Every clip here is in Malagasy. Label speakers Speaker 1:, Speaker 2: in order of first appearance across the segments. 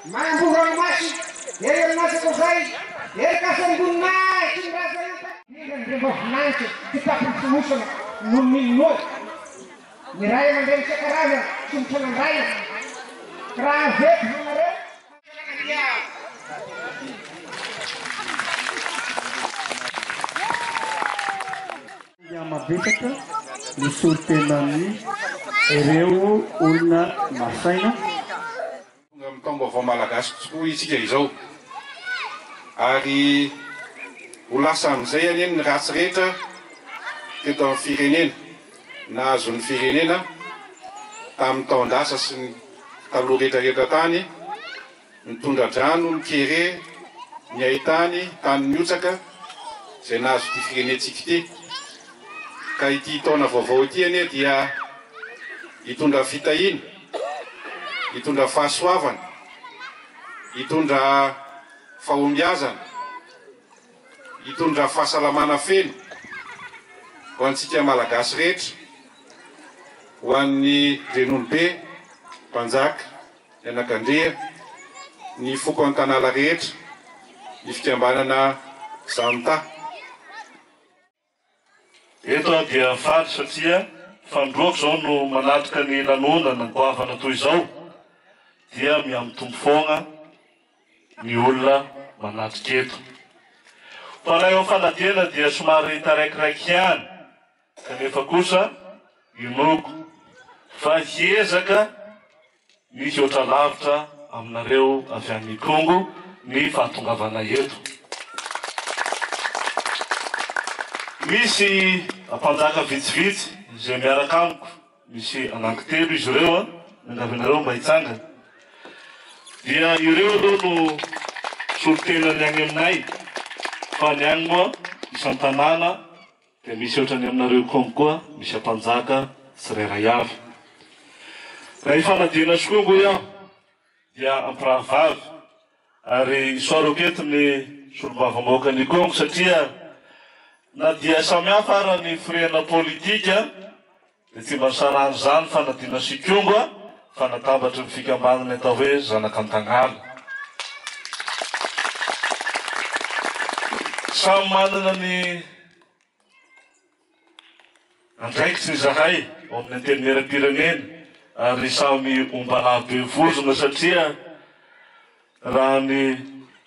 Speaker 1: Mamboly ranomasina, ery amin'Antsakazay, ery Kasamboninahitry ny razana. Indrindra ny rembavolanitra, kitapo fonosana noho ny ninoana. Ny ray aman-dreny isan-karazany tsy mitranandraina. Raha avy eto hanareo.
Speaker 2: Mihamabetsaka ny solontenan'ny ireo olona nasaina.
Speaker 3: Tonga amin'ny taom-baovao malagasy tokoa isika izao ary ho lasa amin'izay anie ny ratsy rehetra teto amin'ny firenena, nahazo ny firenena tamin'ny taon-dasa sy ny taloha rehetra rehetra tany. Ny tondra-drano, ny kere, ny haitany, tany mihotsaka, izay nahazo ity firenentsika ity. Ka ity taona vaovao ity anie dia hitondra fitahiana, hitondra fahasoavana, hitondra fahombiazana, hitondra fahasalamana feno ho antsika Malagasy rehetra, ho an'ny Renonobe, Mpanjaka, ny anakandriya, ny foko Antanala rehetra, ny fikambanana Zanta.
Speaker 4: Eto aho dia faly satria fanindroako izao no manatrika ny lanonana goavana toy izao dia mihamitombo foagna ny olona manatrika eto. Ho anay ao Fanadiana dia somary taraikiraiky ihany Kanefa kosa inoako fa hiezaka ny hihoatra lavitra aminareo avy any Ikongo ny fahatongavanay eto. Misy mpanjaka vitsivitsy izay miaraka amiko, misy anankitelo izy ireo, miangavy anareo mba hitsangana. Dia ireo aloha no solontenan'ny any aminay, fa ny any moa isan-tanàna Dia misy ohatran'ny aminareo Ikongo koa misy ampanjaka tsirairay avy. Raha hifanadihana Sikongo hoy aho dia ampirahavavy ary isaorako eto ny solombavambahoakan'ny Ikongo satria na dia samy hafa ara ny firehana politika dia tsy mba nisarahan'izany fanadihana Sikongo fa natambatry ny fikambanana atao hoe Zanak'Antagnala. Samy manana ny andraikiny izahay ao amin'ny Antenimierampirenena ary samy ombalahy be vozona satria raha ny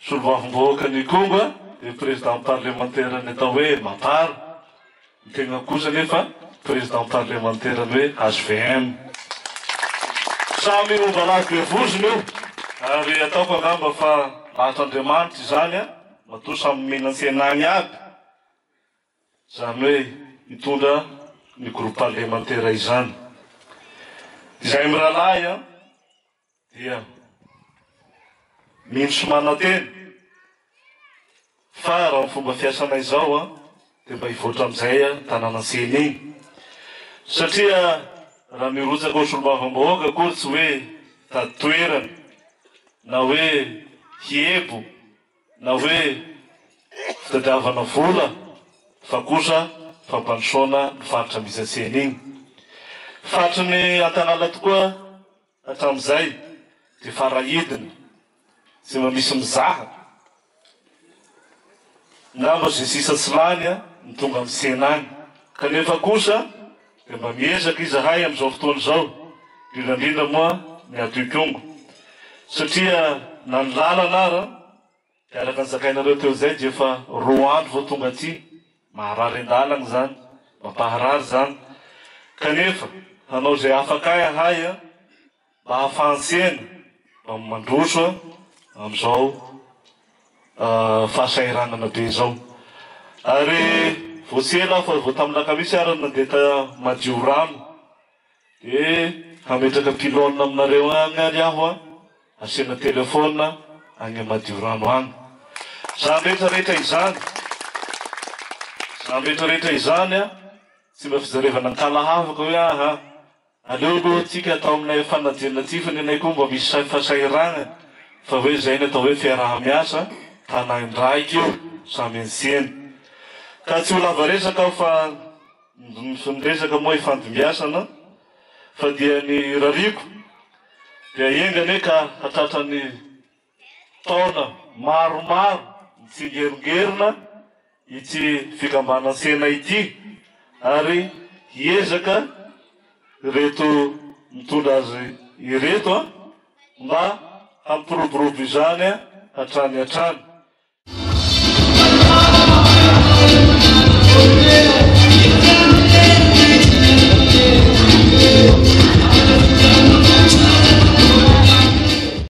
Speaker 4: solombavambahoakan'Ikongo dia président parlementaire ny atao hoe Mapar, Ny tenako kosa anefa président parlementaire ny hoe hvm. Samy ombalahy be vozona io ary ataoko angamba fa lahatr'Andriamanitra izany an, matoa samy nomena an-tsena agny aby, izany hoe hitondra ny groupe parlementaire izany. Izahay mirahalahy an. Dia mino sy manantena fa raha ny fomba fiasanay izao dia mba hivoatra amin'izay tanàna Seny iny. Satria raha mirotsaka ho solombavambahoaka akory tsy hoe hitady toerana na hoe hiebo na hoe fitadiavana vola fa kosa fampandrosoana ny faritra misy an'Seny iny. Faritry ny Antanala tokoa Hatramin'izay dia farahidina tsy mba misy mizaha ngamba izay sisa tsy lany no tonga amin'ny tsena any. Kanefa kosa dia mba miezaka izahay amin'izao fotoana izao, indrindra indrindra moa ny ato Ikongo satria na ny lalana ara Dia araka ny zakainareo teo izay dia efa roa andro vao tonga aty, maharary an-dalana izany, mampaharary izany, kanefa hanao izay afakay ahay mba hahafahantsena mba mandroso amin'izao fahasahiranana be izao. Ary vao tsy ela aho fa vao tamin'ny lakamisy ary nandeha ta Madiorano Dia hametraka pylone aminareo agny ary aho a, asiana telephone agny Madiorano agny. Izany rehetra rehetra izany, izany rehetra rehetra izany a, tsy mba fijerevana an-kalahavaka hoe aha, aleo aloha tsika atao aminay fanajena aty fa ny anay koa mba misy fasahiragnana, fa hoe izay ny atao hoe fiaraha-miasa, tanaindraiky io, samy antsena. Ka tsy ho lava resaka aho fa. Ny resaka moa ifandimbiasana fa dia ny irariako dia enga anie ka hatratra ny. taona maromaro mitsingeringerina ity fikambanan-tsena ity ary hiezaka ireto mitondra azy ireto mba hampiroborobo izany hatrany hatrany.